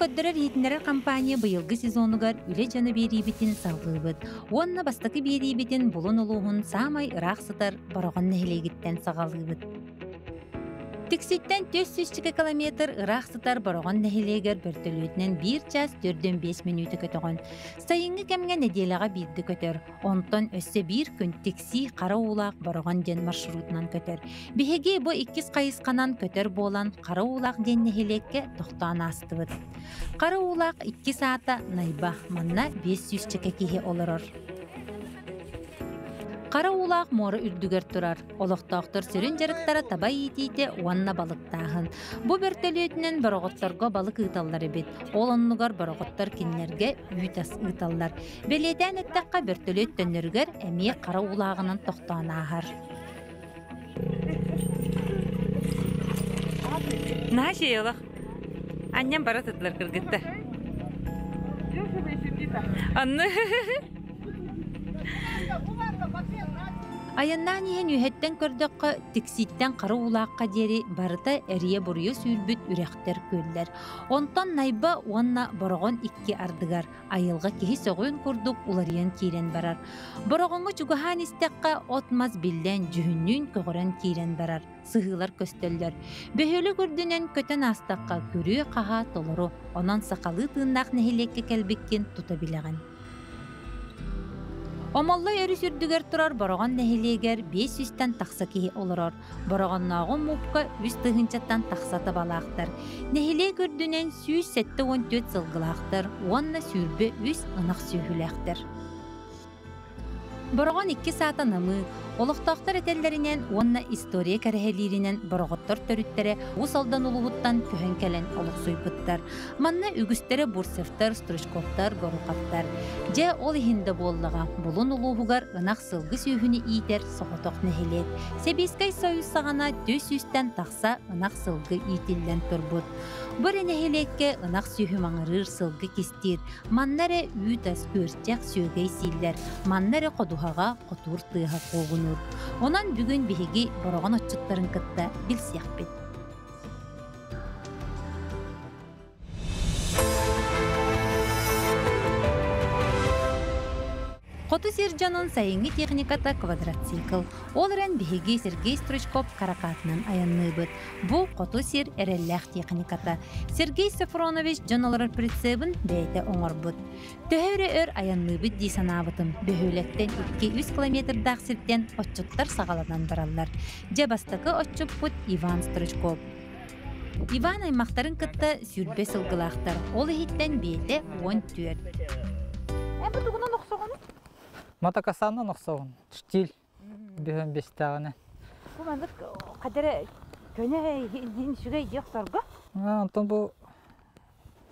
көрдөрөр-иһитиннэрэр компания быйылгы сезонугар үлэ дьоно биэриибитин салҕыыбыт уонна бастакы биэриибитин Булун улууһун саамай ыраах сытар Бороҕон нэһилиэгиттэн саҕалыыбыт. Тикситтэн 400 километр ыраах сытар Бороҕон нэһилиэгэр бөртөлүөтүнэн биир чаас 45 мүнүүтэ көтөҕөн. Сайыҥҥы кэмҥэ нэдиэлэҕэ биирдэ көтөр. Онтон өссө биир күн Тиксии Хара Уулаах Бороҕон диэн маршрутунан көтөр. Биһиги бу иккис хайысханан көтөр буолан Хара Уулаах диэн нэһилиэккэ тохтоон аастыбыт. Хара Уулаах иккис аата Найба, манна 500 чэкэ киһи олорор. Хара Уулаах муора үрдүгэр турар. Олохтоохтор сүрүн дьарыктара таба иитиитэ уонна балыктааһын. Бу бөртөлүөтүнэн бороҕотторго балык ыыталлар эбит. Ол оннугар бороҕоттор кинилэргэ үүт ас ыыталлар. Бэлиэтээн эттэххэ, бөртөлүөт төннөрүгэр эмиэ хара уулааҕынан тохтоон ааһар. Наһаа чэйэлэх. Анньан бара сытылар кыргыттар. Анны Айаннаан иһэн үөһэттэн көрдөххө, Тиксииттэн Хара Уулаахха диэри барыта эрийэ-буруйа сүүрбүт үрэхтэр күөллэр. Онтон Найба уонна Бороҕон икки ардыгар айылҕа киһи сөҕүөн курдук уларыйан киирэн барар. Бороҕоҥҥо чугаһаан истэххэ, от-мас биллэн, дьүһүннүүн көҕөрөн киирэн барар, сыһыылар көстөллөр. Бөһүөлэк үрдүнэн көтөн аастахха, күрүө-хаһаа толору, онон сахалыы тыыннаах нэһилиэккэ кэлбиккин тута билэҕин. Омоллой өрүс үрдүгэр турар Бороҕон нэһилиэгэр 500-тэн тахса киһи олорор. Бороҕоннооҕу муупка үс тыһыынчаттан тахса табалаахтар. Нэһилиэк үрдүнэн 174 сылгылаахтар уонна 23 ынах сүөһүлээхтэр. Бороҕон икки саата намыы, олохтоохтор этэллэринэн уонна история кэрэһэлииринэн бороҕоттор төрүттэрэ Уус Алдан улууһуттан көһөн кэлэн олохсуйбуттар. Манна үгүстэрэ Бурцевтар, Стручковтар, Гороховтар. Дьэ, ол иһин да буоллаҕа, Булун улууһугар ынах-сылгы сүөһүнү иитэр соҕотох нэһилиэк. Сэбиэскэй Союз саҕана 400-тэн тахса ынах-сылгы иитиллэн турбут. Бу эрэ нэһилиэккэ ынах сүөһү маҥырыыр, сылгы кистиир, Манна эрэ үүт ас, күөрчэх, сүөгэй сииллэр, манна эрэ ходуһаҕа хотуур тыаһа куугунуур. Онон бүгүн биһиги Бороҕон отчуттарын кытта билсиэхпит. Хоту сир дьонун сайыҥҥы техниката квадроцикл. Ол эрэн биһиги Сергей Стручков каракатынан айанныыбыт. Бу хоту сир эрэллээх техниката. Сергей Софронович дьон олорор прицебын бэйэтэ оҥорбут. Төһө эрэ өр айанныыбыт дии санаабытым. Бөһүөлэктэн 2-3 километрдаах сиртэн отчуттар саҕаланан бараллар. Дьэ бастакы отчуппут Иван Стручков. Иван аймахтарын кытта 20 сылгылаахтар, ол иһиттэн биэтэ 14. Эн бу тугунан охсоҕун? Мотокосанан охсоҕун. Штиль. Бүһэн бистэҕинэ. Бу маннык хадара көнө иһин үчүгэй дии охсорго. Онтон бу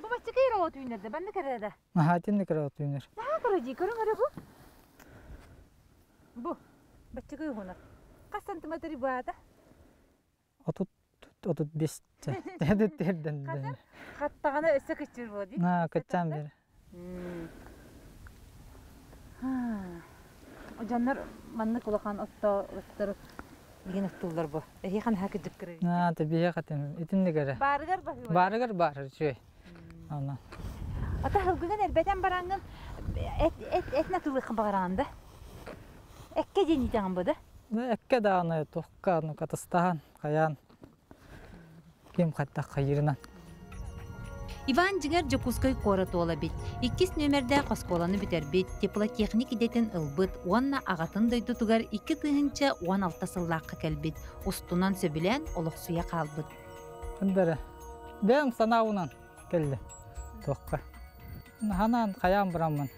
Бу баччакай робот үүнэр да банны кэрэ да. Аха итинник робот үүнэр. Наһаа кыра дии көрүҥ эрэ бу. Бу баччакай уһунар. Хас сантиметр баата? 30 35 терден. Хаттаҕына өссө кыччыыр буо дии. На кыччаан бер. Дьоннор маннык улахан отто оттор деген оттууллар бу. Эһи ханаһа кыдьык кырыы. Аа, те биһиэ хатым итинник эрэ. Баарыгар баһыыба. Баарыгар баар үчүгэй. Ана. Ата хылгыгын эрбэтэн бараҥҥын эт эт этин атылыаххын баҕараҕын да? Эккэ диэн иитэҕин бу да? Эккэ даҕаны туохка ну катастаһан хайаан ким хайдах хайыырынан. Иван дьиҥэр Дьокуускай куорат уола эбит. Иккис нүөмэрдээх оскуоланы бүтэрбит, теплотехник идэтин ылбыт уонна аҕатын дойдутугар 2016 сыллаахха кэлбит. Устунан сөбүлээн олохсуйа хаалбыт. Кындары бэйэм санаабынан кэллим туохха. Ханаан хайаан бараммын.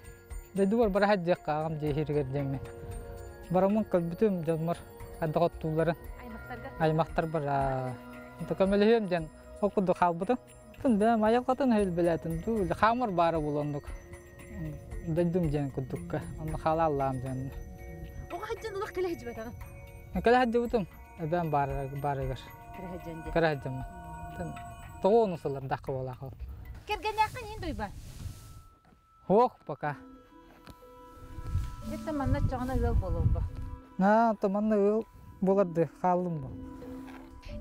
Дойдубар бара сылдьыахха аҕам дьиэ иһиригэр диэммин. Бараммын көрбүтүм дьоммор хайдах оттуулларын. Аймахтарга? Аймахтарбар көмөлөһүөм диэн ол курдук хаалбытым. Бэйэм айылҕатын өйүлбэлээтим дуу, хаамар баара буолуоннук. Дойдум диэн курдукка. Онно хаалааллаам диэн. Оҕо сылдьан олох кэлэ сылдьыбатаҕын? Кэлэ сылдьыбытым. Эбээм баарыгар. Кыра сылдьан диэн. Кыра сылдьаммын. Тоҕо ону сыллардахха буолаах ол. Кэргэннээххин иин дуйба? Ох, пока. Это манна чоҕуна ыал буолуо бу. Аа, то манна ыал буоларды хааллым бу.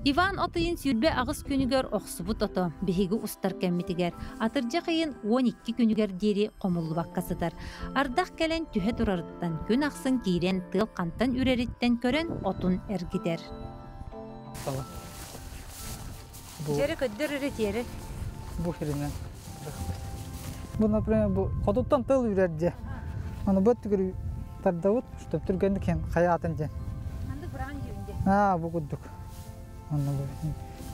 Иван от ыйын 28 күнүгэр охсубут ото биһиги устар кэммитигэр атырдьах ыйын 12 күнүгэр диэри хомуллубакка сытар. Ардах кэлэн түһэ турарыттан күн ахсын киирэн тыал хантан үрэриттэн көрөн отун эргитэр. Дьэрэ көддөр эрэ тиэрэ. Бу хиринэн. Бу, например, бу хотуттан тыл үрэр дьэ. Аны бу өттүгэр тардабыт, чтобы түргэнник хэн хайаатын дьэ. Маннык быраҕан дьиэбин Аа, бу курдук. Онно бу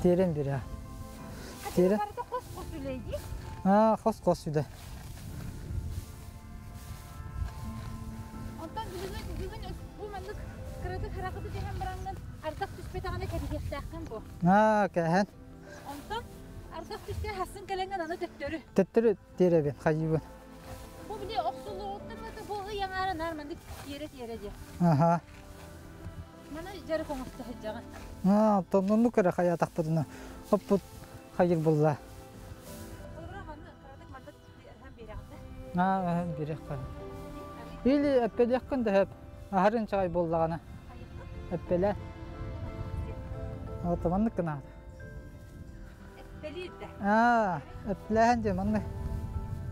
тиэрэн бирэ. Тиэрэ. Барыта хос-хос үлэ дии. Аа, хос-хос үлэ. Онтон бүгүн бүгүн бу маннык кыратык харахыты түһэн бараҥҥын ардах түспэтэҕинэ кэбиһиэхтээххин бу. Аа, кэһэн. Онтон ардах түстэ хассын кэлэҥҥин аны төттөрү. Төттөрү тиэрэбин, хайыыбын. Бу били охсуллуоҕуттан ылата бу ый аҥаара наар маннык тиэрэ-тиэрэ диэ. Аха. Маны дьарык оҥосто сылдьаҕын. Аа, оттон оннук эрэ хайаатахпытына оппут хайыр булла. Холобура манны кыратык маннык Аа, биэриэххэ. Или эппэлиэххин да сөп. Аһарын чаҕай буоллаҕына. Эппэлээ. Ото маннык гынаат. Эппэлиир да. Аа, эппэлээһин дьэ маннык.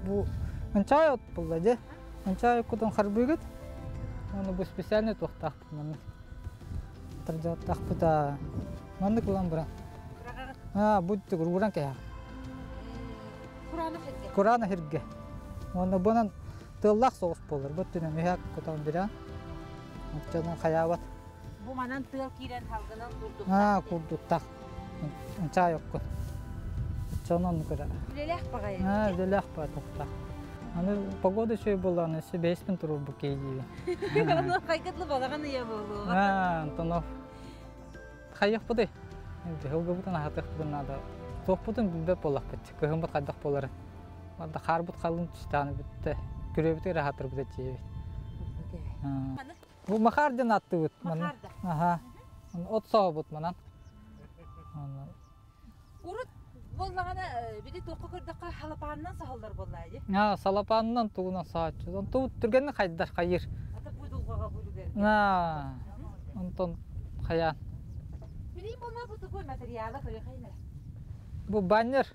Бу ынчаай от булла дьэ. Ынчаай оккутун харбыыгыт. Оны бу специальный туохтаахпыт маннык. Тардьааттаахпыт аа. Маннык ылан баран. Аа, бу уран кэһэ. Кураанах сиргэ. Кураанах сиргэ. Уонна бунан тыаллаах соҕус буолар. Бу өттүнэн үһэ кутан билэн. Оччонон хайаабат. Бу манан тыал киирэн халгынан курдуктах. Аа, курдуктах. Чай оккун. Оччонон көрө. Үлэлээх баҕайы. Аа, үлэлээх баҕайы. Аны погода үчүгэй буоллаҕына өссө бэйэспин туруорбут киһи диибин. Ону хайгытлы балаҕан ыйа буолуоҕа. Аа, Антонов. Хайыахпытый? Ыһылгыбытын аһатыахпытын наада. Туохпутун билбэт буоллахпыт. Кыһыммыт хайдах буоларын. Барда хаарбыт халыҥ түстэҕинэ бүттэ. Күрүөбүтүгэр аһатырбыт этиэбит. Бу Махар диэн ааттыыбыт. Махар да. Аха. От соһобут манан. Урут буоллаҕына били туохха көрдөххө халапаанынан саһыллар буоллаа дии. Аа, салапаанынан тугунан саһааччы. Онтубут түргэнник хайдар хайыр. Ата бу дулҕаҕа бүлүгэр. Аа, онтон хайаан. Билии буолла бу тугуй материала көрүөхэй Бу баннер.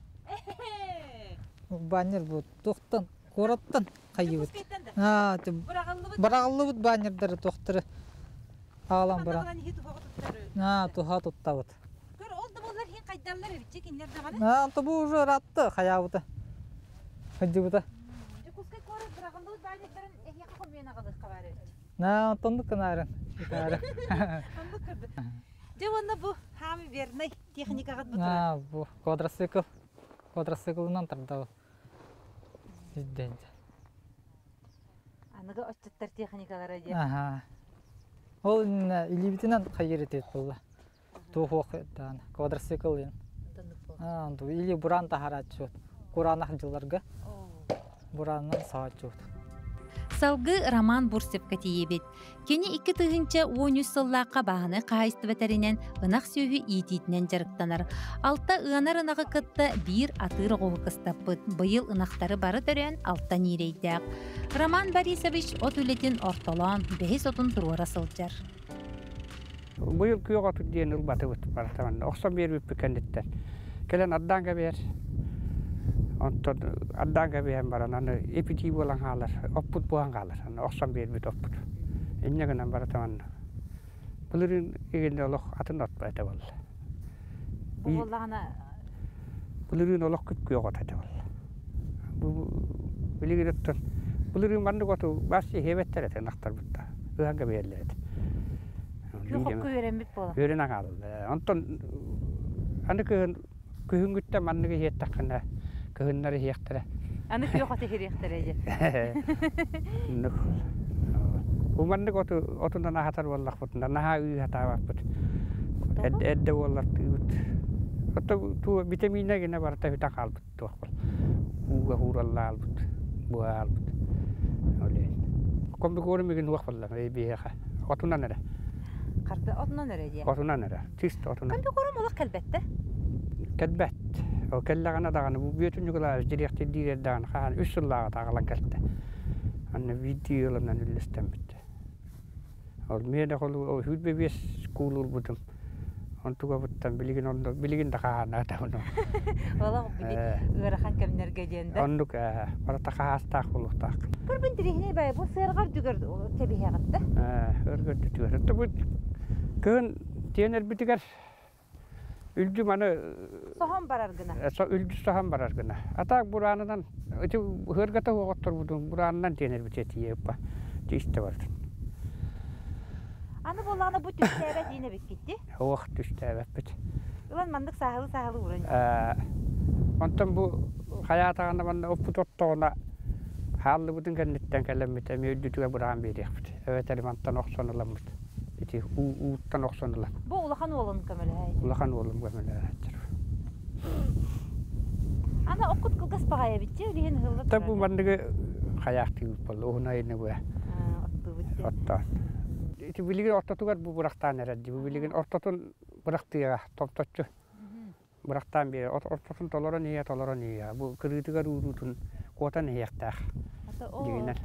Баннер бу туохтан куораттан хайыбыт. Аа, быраҕыллыбыт баннердары туохтары аалан баран. Аа, туха туттабыт. Көр, ол да буоллар иһин хайдаллар эбитчи кинилэр даҕаны. Аа, онто бу уже ыраатта хайаабыта. Хайдыбыта. Дьокуускай куорат быраҕыллыбыт баннердарын эһиэхэ хомуйан аҕалыахха баар эбит. Аа, онтоннук гынаарын. Оннук көрбүт. Дьэ уонна бу хаамы вернай техникаҕыт бу турар. Аа, бу квадроцикл. Квадроциклынан тардабыт. Ирдэнчэ. Аныгы отчуттар техникалара диэн. Аха. Ол иннинэ илиибитинэн хайыр этибит буолла. Туох даҕаны квадроцикл диэн. Или буран таһарааччыбыт. Кураанах дьылларга буранынан саҕааччыбыт. Салгыы Роман Бурцевка тиийэбит. Кини 2013 сыллаахха бааһынай хаһаайыстыба тэринэн ынах сүөһү иитиитинэн дьарыктанар. Алта ыанар ынаҕы кытта биир атыыр оҕуһу кыстаппыт. Быйыл ынахтары бары төрөөн алта ньиирэйдээх. Роман Борисович от үлэтин ортолоон бэһис отун туруора сылдьар. Быйыл күөх отут диэн ылбатыбыт барытаманна. Охсон биэрбиппит кэнниттэн. Кэлэн ардаан кэбиһэр. Онтон ардаан кэбиһэн баран аны эпитии буолан хаалар. Оппут буолан хаалар. Аны охсон биэрбит оппут. Инньэ гынан барытаманна. Былырыын игинде олох атын от этэ буолла. Бу буоллаҕына Былырыын олох күп-күөх от этэ буолла. Бу билигин оттон былырыын маннык оту бас иһиэбэттэр этэ ынахтарбытта. Ыһан кэбиһэллэр этэ. Күөх окко үөрэммит буолан. Үөрэнэн хаалла. Онтон аны кыһын күһүҥҥүттэн маннык иһиэттэххинэ кыһыннар иһиэхтэрэ. Аны күөх от иһириэхтэрэ дьэ. Оннук. Бу маннык оту отунан аһатар буоллахпытына наһаа ыыһатаабаппыт. Эрдэ буоллартыыбыт. Ото туу витамина гинэ барыта бүтэ хаалбыт туох бол. Ууга хуураллаалбыт, буһаалбыт. Олейн. Комбикорм мигин уох болла биһиэхэ. Отунан эрэ. Харда отунан эрэ диэ. Отунан эрэ. Чисто отунан. Комбикорм олох кэлбэттэ. Кэлбэт. Ол кэллэҕинэ даҕаны бу Бүөтүн Ньукулаевич дириэктирдиир эрдэҕинэ хаһан үс сыллааҕыта аҕалан кэлтэ. Анна биирдии ыалынан үллэстэммит. Ол миэнэ холу 25 куулуурбутум. Онтугабыттан билигин онно билигин да хаһаанаатабын. Олох били ыарахан кэмнэргэ диэн да. Оннук барыта хаһаастаах буолуохтаах. Көрбүн тириһинэй бай бу сыарҕар дүгэр кэбиһэҕит да? Өргөр дүтүгэр. Бу кыһын тиэнэрбитигэр үлдьү маны соһон барар гына. Үлдьү соһон барар гына. Атаак бураанынан ити ыһыаргата оҕотторбутун бураанынан тиэнэрбит этиеппа тиистэ бардын. Аны буоллаҕына бу түстээбэт диин эбиккитти? Ох түстээбэппит. Ылан маннык сааһылы-сааһылы ууран. Онтон бу хайаатаҕына манна оппут оттоҕуна хааллыбытын кэнниттэн кэлэммит эмиэ үрдүтүгэр быраҕан биэриэхпит. Эбэтэр мантан охсон ыламмыт. Ити ууттан охсон ылан. Бу улахан уолун көмөлөһөөччү. Улахан уолум көмөлөһөөччү. Аны оккут кылгас баҕайы эбитчи, билиһин ыһылла Та бу манныгы хайаахтыыбыт буолла, уһун айыны бу. Оттуубут. Оттоон. Ити билигин ортотугар бу бырахтаан эрэр дии. Бу билигин ортотун бырахтыаҕа, томточчу. Бырахтаан биэрэ. Ортотун толорон иһэ, толорон иһэ. Бу кырыытыгар уурутун куотан иһиэхтээх. Дьиҥинэн.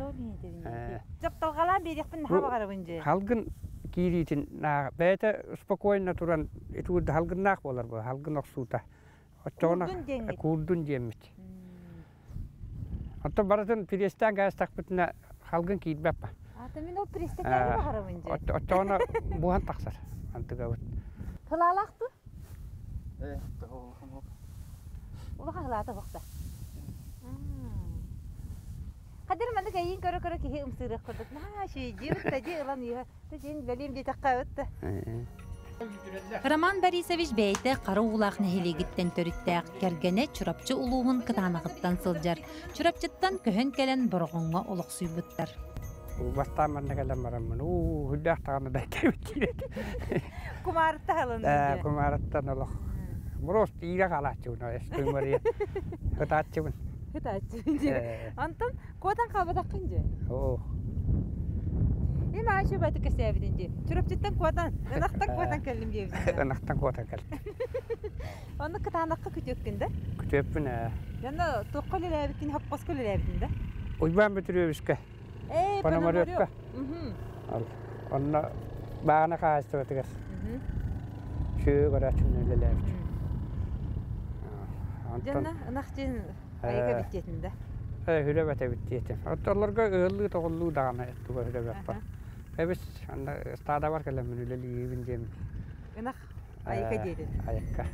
Дьапталҕалаан биэриэхпин наһаа баҕарабын дьэ. Халгын киириитин бэйэтэ спокойно туран итиурда халгыннаах буолар бу халгын охсуута. Оччоҕуна куурдун диэммит. Оттон барытын пириэстээн кээстэхпитинэ халгын киирбэт ба. Ата мин ол пириэстэкээри баҕарабын дьэ. Оччоҕуна буһан тахсар антыгабыт. Тылаалаах дуу? Улахан хылаата бохта. Хадыр маннык эйиин көрө-көрө киһи ымсыырыах курдук. Наһаа үчүгэйдии бытта дии ылан иһэ. Тажин бэлиэм диэтэххэ бытта. Роман Борисович бэйэтэ Хара Уулаах нэһилиэгиттэн төрүттээх, кэргэнэ Чурапчы улууһун Кытаанаҕыттан сылдьар. Чурапчыттан көһөн кэлэн Бороҕоҥҥо олохсуйбуттар. Бастаан манна кэлэн бараммын, уу, үрдээх даҕаны да кэбит Кумаарытта халынна. Кумаарыттан олох. Просто иирэ хаалааччыбын, эстүмария. Ытааччыбын. Ытааччыбын дии. Антон Куотан хаалбатаххын дии. Оо. Им аачы баты кэсээбитин дии. Чурапчыттан куотан, ынахтан куотан кэллим диэбитин. Ынахтан куотан кэлтим. Онно кытаанахха күтүөккүн да? Күтүөппүн ээ. Дьонно туохха үлэлээбиккин, хоппоско үлэлээбитин да? Уйбаан Бөтүрүөбүскэ. Ээ, Пономаревка. Онно баҕана хаһаайыстыбатыгар сүөһү көрөөччүнэн үлэлээбит. Дьонно ынах дьин Айыка бүттиэтин да? Хүлэбэт эбит диэтим. Оттолорго ыаллыы тоҕуллуу даҕаны туга хүлэбэппэр. Эбис анда стадабар кэлэммин үлэлиибин диэн. Ынах айыка диэтин. Айыкка.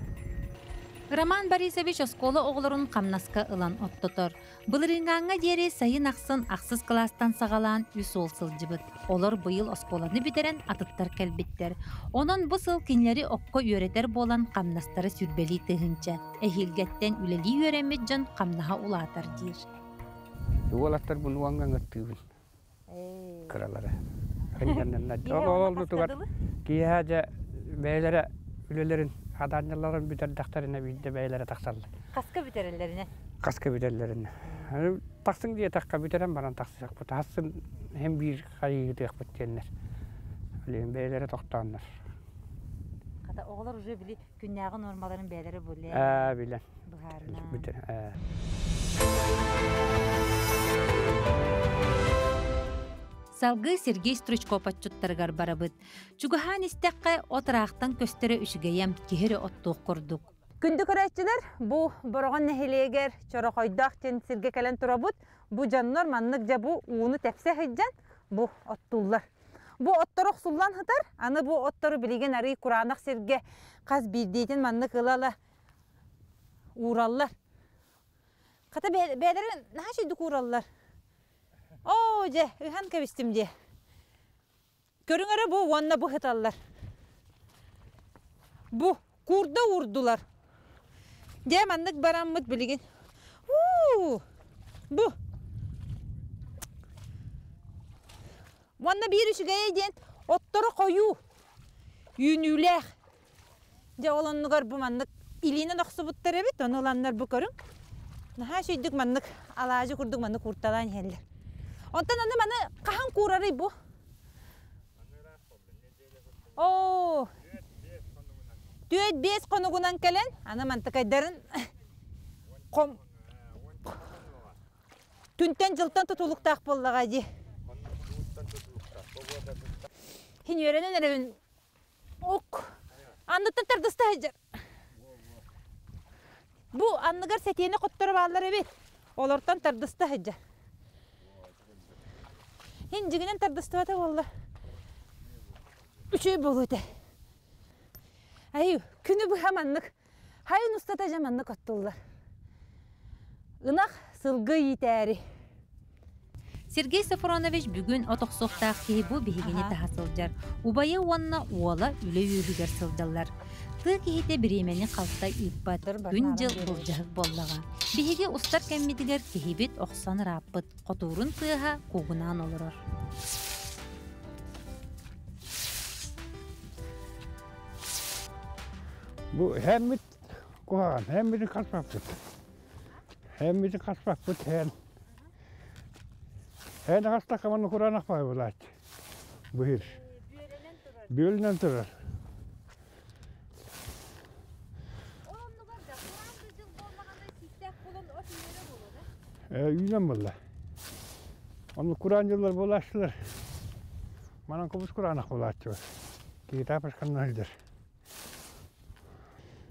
Роман Борисович оскуола оҕолорун хамнаска ылан оттотор. Былырыыҥҥааҥҥа диэри сайын ахсын ахсыс кылаастан саҕалаан үс уол сылдьыбыт. Олор быйыл оскуоланы бүтэрэн атыттар кэлбиттэр. Онон бу сыл кинилэри окко үөрэтэр буолан хамнастара сүүрбэлии тыһыынча. Эһиилгэттэн үлэлии үөрэммит дьон хамнаһа улаатар диир. Уолаттар бу уоҥҥа ыҥыртыыбын. Кыралара. Ол оллутугар киэһэ дьэ бэйэлэрэ үлэлэрин хадаанньаларын бүтэрдэхтэринэ биирдэ бэйэлэрэ тахсаллар. Хаска бүтэрэллэринэ? Хаска бүтэллэринэ. Тахсыҥ диэтэххэ бүтэрэн баран тахсыахпыт. Хассын һин биир хайыытыахпыт диэннэр. Билигин бэйэлэрэ тохтооннор. Хата оҕолор уже били күннээҕи нуормаларын бэйэлэрэ билэн. Ээ билэн. Быһаарына. Ээ. Салгыы Сергей Стручков отчуттарыгар барабыт. Чугаһаан истэххэ, от ыраахтан көстөрө үчүгэйэм, киһи эрэ оттуох курдук. Күндү көрөөччүлэр, бу Бороҕон нэһилиэгэр Чорохойдоох диэн сиргэ кэлэн турабыт. Бу дьоннор маннык дьэ бу ууну тэпсэ сылдьан бу оттууллар. Бу оттору охсуллан сытар, аны бу оттору билигин арыый кураанах сиргэ хас биирдиитин маннык ыла-ыла уураллар. Хата бэйэлэрин наһаа үчүгдүк уураллар. Оо, дьэ, ыһан кэбистим дии. Көрүҥ эрэ бу уонна бу сыталлар. Бу куурда уурдулар. Дьэ маннык бараммыт билигин. Уу! Бу. Уонна биир үчүгэйэ диэн отторо хойуу, үүнүүлээх. Дьэ ол оннугар бу маннык илиинэн охсубуттар эбит, ону ыланнар бу көрүҥ. Наһаа үчүгдүк маннык алаадьы курдук маннык куурталаан иһэллэр. Онтон аны маны хаһан куурарый бу? Оо, түөрт-биэс хонугунан кэлэн, аны мантыкайдарын хом күнтэн-дьылтан тутулуктаах буоллаҕа дии. Хин үөрэнэн эрэбин Ок. Анныттан тардыста сылдьар. Бу анныгар сэтиэни хотторо бааллар эбит. Олортон тардыста сылдьар. Һин дьигинэн тардыстыбата буолла. Үчүгэй буолуо этэ. Айыы, күнү быһа маннык, хайын устата дьэ маннык оттуллар. Ынах сылгы иитээри. Сергей Софронович бүгүн от охсуохтаах киһи бу биһигини таһа сылдьар. Убайа уонна уола үлэ үөһүгэр сылдьаллар. Тыа киһитэ бириэмэни халтай ыыппат, күн-дьыл былдьаһык буоллаҕа. Биһиги устар кэммитигэр киһибит охсон ырааппыт, хотуурун тыаһа куугунаан олорор. Бу хэммит куһаҕан, хэммитин хаспаппыт. Хэммитин хаспаппыт хэн. Хэн хастахха манна кураанах баҕайы булааччы. Быһыр. Бүөлүнэн турар. Үүнэн буолла. Онно кураан дьыллар буолааччылар. Манан кубус кураанах буолааччыбыт. Киһи таапашканан сылдьар.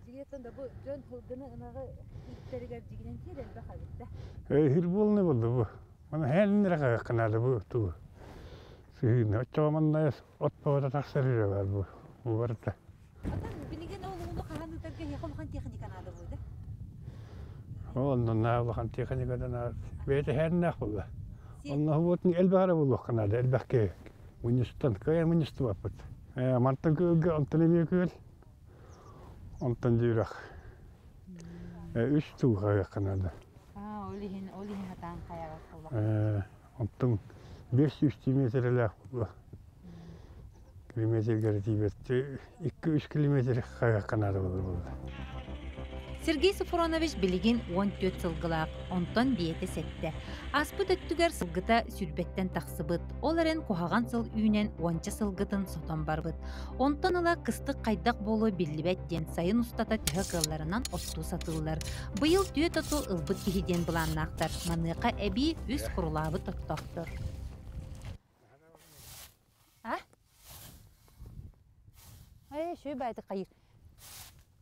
Дьиҥиттэн да бу дьон сылгыны ынаҕы ииттэригэр дьигинэн сиэр элбэх эбит да. Эһил буолны буолла бу. Мана һээннэрэ хаһыаххынаада бу тугу. Сыһыыны оччоҕо манна от бөҕөтө тахсар эрэ баар бу. Бу барыта. Атын билигин ол ууну хаһан ыытарга эһиэхэ улахан техника наада буолда. Онно наа улахан техника да наада. Бэйэтэ һээннээх буолла. Онно вот элбэх эрэ буолуохха наада, элбэх киһи. Мунньустан, кыайан мунньустубаппыт. Мантан күөлгэ, онтон эмиэ күөл, онтон дьүрэх. Үс туу хаһыахха наада. Ол иһин, ол иһин хатаан хайаҕас буолла. Онтон 500 метрэлээх буолла. Километргэр тиийбэт 2-3 километр хайыахха наада буолла. Сергей Софронович билигин 14 сылгылаах, онтон биэтэ сэттэ. Ааспыт өттүгэр сылгыта сүүрбэттэн тахсыбыт, ол эрэн куһаҕан сыл үүнэн уонча сылгытын сотон барбыт. Онтон ыла кыстык хайдах буолуо биллибэт диэн сайын устата төһө кыалларынан оттуу сатыыллар. Быйыл түөрт оту ылбыт киһи диэн былааннаахтар. Маныаха эбии үс курулаабыт оттоохтор. А? Ээ, үчүгэй баайдык хайыыр.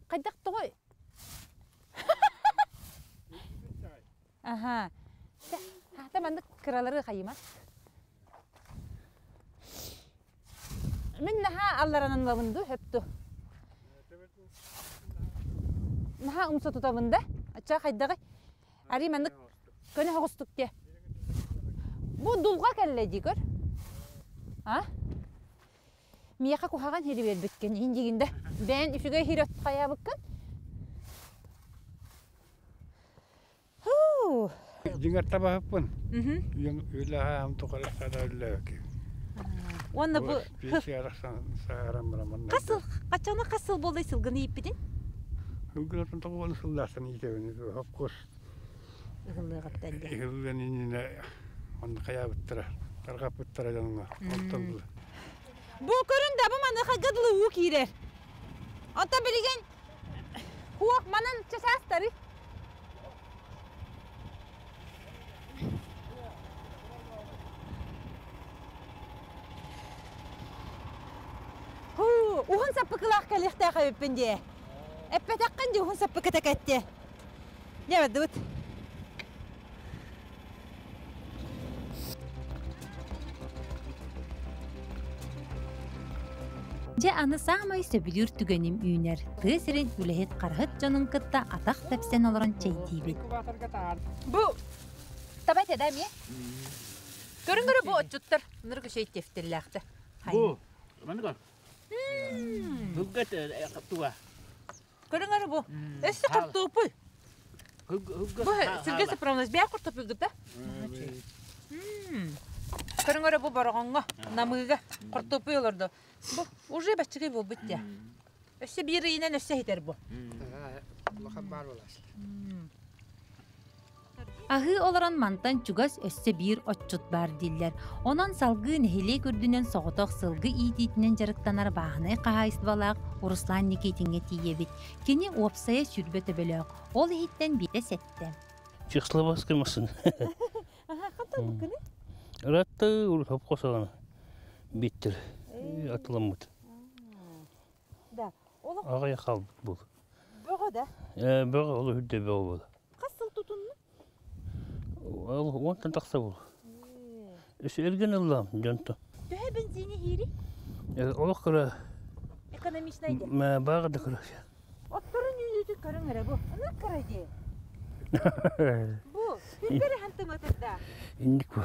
Хайдах тоҕой? Аха. Хата маннык кыралары хайыма. Мин наһаа алларанан ылабын дуу, хөп дуу? Наһаа умса тутабын да. Ачча хайдаҕый? Арый маннык көнө соҕустук диэ. Бу дулҕа кэллэ дии көр. А? Миэхэ куһаҕан сири биэрбиккин, иһин диигин да. Бэйэн үчүгэй сири хайаабыккын. Хуу. Дьиҥэр табаһыппын. Үлэһэм тухары сара үллээбэккин. Уонна бу Пенсия сааран бараман. Хас сыл, хаччаны хас сыл буоллай сылгыны ииппитин? Сылгылартан тоҕуон сыллаахтан иитэбин. Хопкуос Ыһыллыаҕыттан дии. Ыһыллыан иннинэ онно хайаабыттара, тарҕаппыттара дьоҥҥо. Онтон Бу көрүн да бу маныхайга дылы уу киирэр. Онтон билигин хуох манан часаастары. Хуу, уһун саппыкылаах кэлиэхтээх эбиппин дии. Эппэтэххин дии уһун саппыкыта кэттэ. Дьэ бардыбыт. Дьэ аны саамай сөбүлүүр түгэним үүнэр. Тыа сирин үлэһит хараһыт дьонун кытта атах тэпсэн олорон чэйдиибит. Бу таба этэ да эмиэ? Көрүҥ-көрө бу отчуттар ынырык үчүгэй тефтеллээхтэр. Бу маннык Хылгат туга. Көрүҥ эрэ бу. Өссө хортуопуй. Бу Сергей Сапронович бэйэ хортуопуйгут да? Көрүҥ эрэ бу бороҕоҥҥо, намыыга хортуопуй олордо. Бу уже баччыгый буолбут дии. Өссө биир ыйынан өссө иһитэр бу. Улахан баар буолаас. Аһыы олорон мантан чугас өссө биир отчут баар дииллэр. Онон салгыы нэһилиэк үрдүнэн соҕотох сылгы иитиитинэн дьарыктанар бааһынай хаһаайыстыбалаах Руслан Никитиҥҥэ тиийэбит. Кини уопсайа 20 төбөлөөх, ол иһиттэн биирдэ сэттэ. Чехословацкай массыына. Ыратты урут хопхосалана биттер атыламмыт. Да. Аҕыйах хаалбыт буол. Бөҕө да? Бөҕө, ол үрдэ бөҕө буол. Хас сыл тутунну? Ол уонтан тахса буол. Өссө эргин ыллам дьонто. Төһө бензини иири? Олох кыра. Экономичнай де. Бааҕа да кыра. Отторун үүнүүтүн көрүҥ эрэ бу. Ынырык кыра дии. Бу күлбэри хантыматырда. Инник бу.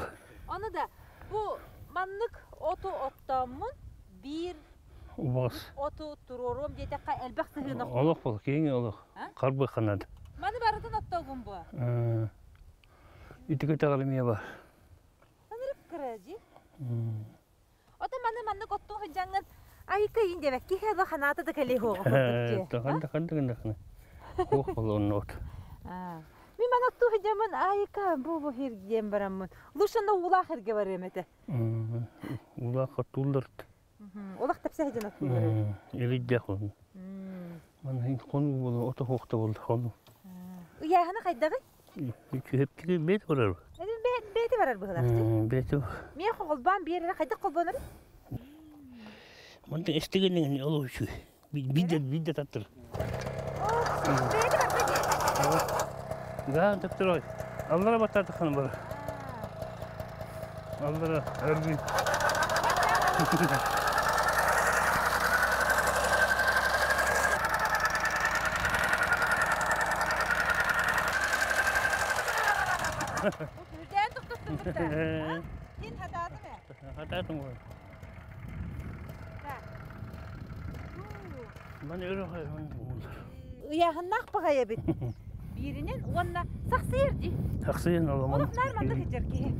Ону да бу маннык оту оттооммун биир Убаҕас. Оту туруоруом диэтэххэ элбэх сыһыан Олох бол, киэҥ олох. Харбы ханад. Маны барытын оттоогун бу. Ити көтөҕөр эмиэ бар. Ынырык кыра дии. Ото маны маннык оттуу сылдьаҥҥын айыка иин диэбэт киһи ыла ханаата да кэлиэ суоҕа курдук дии. Ханды ханды гыннахына. Туох болуон от. Мин маны оттуу сылдьаммын айыка бу бу диэн бараммын. Лучше уулаах эргэ барыам этэ. Уулаах оттууллар. Олох тэпсэ сылдьан оттууллар. Илиддэх ол. Маны хону болу ото хуохта болду хону. Ыйааһына хайдаҕый? Күһэптиги бэт барар. Бэти барар быһылаах. Бэти. Миэ холбоон биэрэрэ хайдах холбонор? Мантан эстигенин олох үчүгэй. Бидде бидде таттыр. Бэти барда дии. Гаан таптыр Аллара баттаатаххана бар. Аллара өргүй. Үрдээн тохтоттубуттар. Кин хатаатым ээ? Хатаатым ғой. Маны өрө Ыйааһыннаах баҕайы эбит. Бииринэн уонна сахсыйар дии. Сахсыйан оломон. Олох наар маннык сылдьар киһи.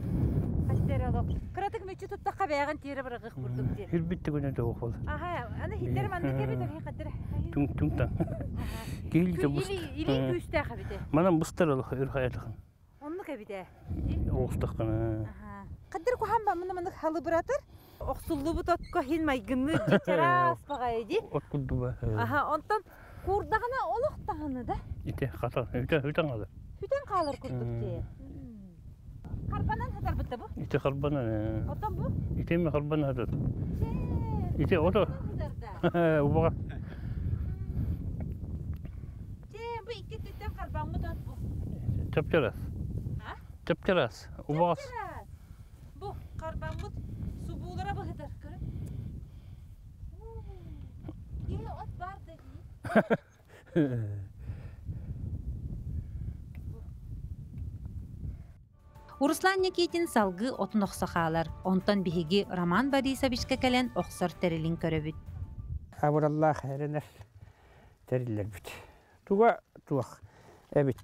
Хастер олох. Кыратык мүччү туттахха бэйэҕин тиэрэ быраҕых курдук дии. Хүрбүт күнэ тоҕу бол. Аха, аны хиттер маннык эбит, аны хаттер. Түҥ түҥ таң. Киһи бус. Илии күүстээх эбите. Манан бустар олох өр хаятахын. Оннук эбите. Оҕустаххына. Хаддыр куһаан ба мына маннык халыбыратыр. Охсуллубут отко хин майгынны чараас баҕайы дии. От курдуба. Аха, онтон куурдаҕына олох таһыны да. Ите хата үтэ үтэн хаалар. Үтэн хаалар курдук дии. Харбанан хатарбыта бу. Ите харбанан. Отон бу? Ите ми харбанан хатар. Ите ото. Убаҕа. Чэ, бу икки түттэн харбаммыт от бу. Чапчарас. Чапчарас. Убаҕас. Бу харбаммыт субуулара быһытар. Көрүн. Киһи от бар да дии. Руслан Никитин салгыы отун охсо хаалар. Онтон биһиги Роман Борисовичка кэлэн охсор тэрилин көрөбүт. Абыраллаах эрэнэр тэриллэрбит. Туга туох эбит.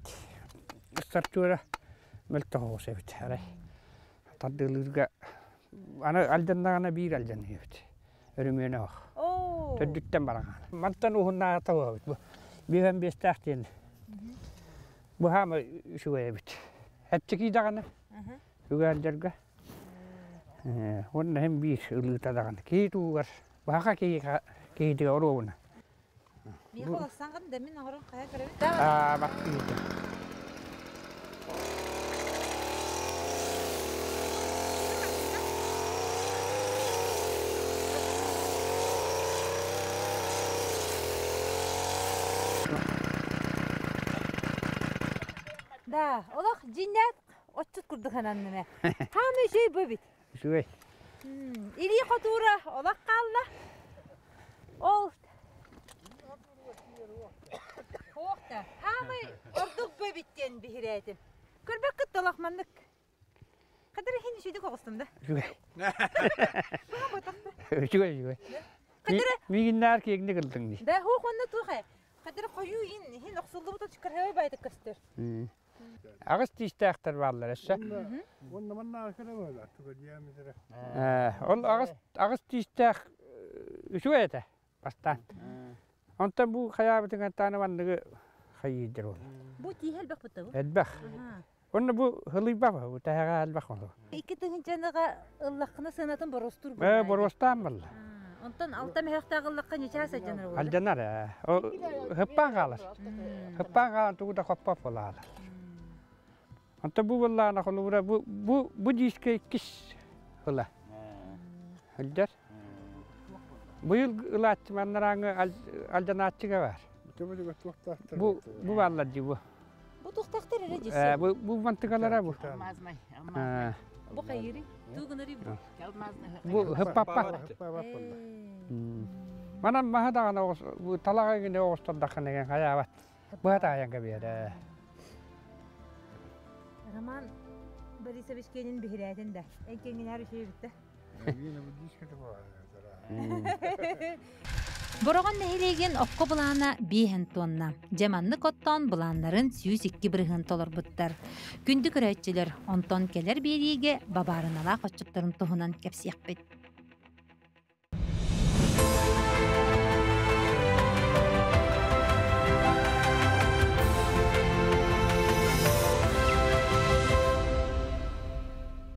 Стартура мөлтөх оҕус эбит. Арай тардыылыырга аны алдьаннаҕына биир алдьаныыбыт. Өрүмүөнэ ох. Төрдүттэн бараҕан. Мантан уһуннааҕыта буолабыт. Бу биэһэн биэстээх диэн. Бу хаама үчүгэй эбит. Эччикий даҕаны үгээлдэргэ. Уонна иһин биир ылыыта даҕаны. Киһи туугар, баха киһи киһитигэр оруобуна. Миэхэ улассаҥҥын да мин оҥорон хайа көрөбүн. Аа, баттыыта. Да, олох дьиҥнээх отчут курдук сананным ээ. Хаама үчүгэй бу эбит. Үчүгэй. Илии хотуура олох хаалла. Ол Суох да. Хаамай ордук бу эбит диэн биһирээтим. Көрбөккүт да олох маннык. Хадыр иһин үчүгэй оҕустум да. Үчүгэй. Үчүгэй үчүгэй. Хадыры Миигиннээр киэҥник ылдыҥ дии. Да хуох онно туох ээ. Хадыры хойуу ин иһин охсуллубут кырһабай байтык көстөр. Аҕыс тиистээхтэр бааллар өссө. Уонна маннааҕы кэрэ буолар, туга диаметра. Ол аҕыс аҕыс тиистээх үчүгэй этэ бастаан. Онтон бу хайаабытыгар тааны манныгы хайыырдыр ол. Бу тииһэ элбэх бутта бу? Элбэх. Онно бу хылыйбах бу тэһэҕэ элбэх ол. Икки тыһыынчаныга ыллаххына сыанатын боруостуур Ээ боруостаан балла. Онтон алта мөһөхтөөх ыллахха ньычаас алдьанар буолла. Алдьанар ээ. Ол хыппаан хаалар. Хыппаан хаалан тугу да хоппоп буолаалар. Онтон бу буоллаҕына холобура бу бу бу диискэ иккис ыла. Сылдьар. Быйыл ылааччы маннарааңы алдьанааччыга бар. Бу бу бааллар дии бу. Бу тухтахтар эрэ дьиси. Бу бу мантыгалара бу. Алмазный, алмазный. Бу хайыри? Тугунары бу. Бу хыппаппа. Манан маһа даҕаны бу талаҕа гине оҕустардаххына ген хайаабат. Быһа таайан кэбиэрэ. Роман Борисович киэнин биһирээтин да. Эн киэҥинээр үчүгэй бүттэ. Бороҕон нэһилиэгин окко былаана биэһэн туонна. Дьэ маннык оттоон былааннарын 102% толорбуттар. Күндү көрөөччүлэр, онтон кэлэр биэриигэ бабаарыналаах отчуттарын туһунан кэпсиэхпит.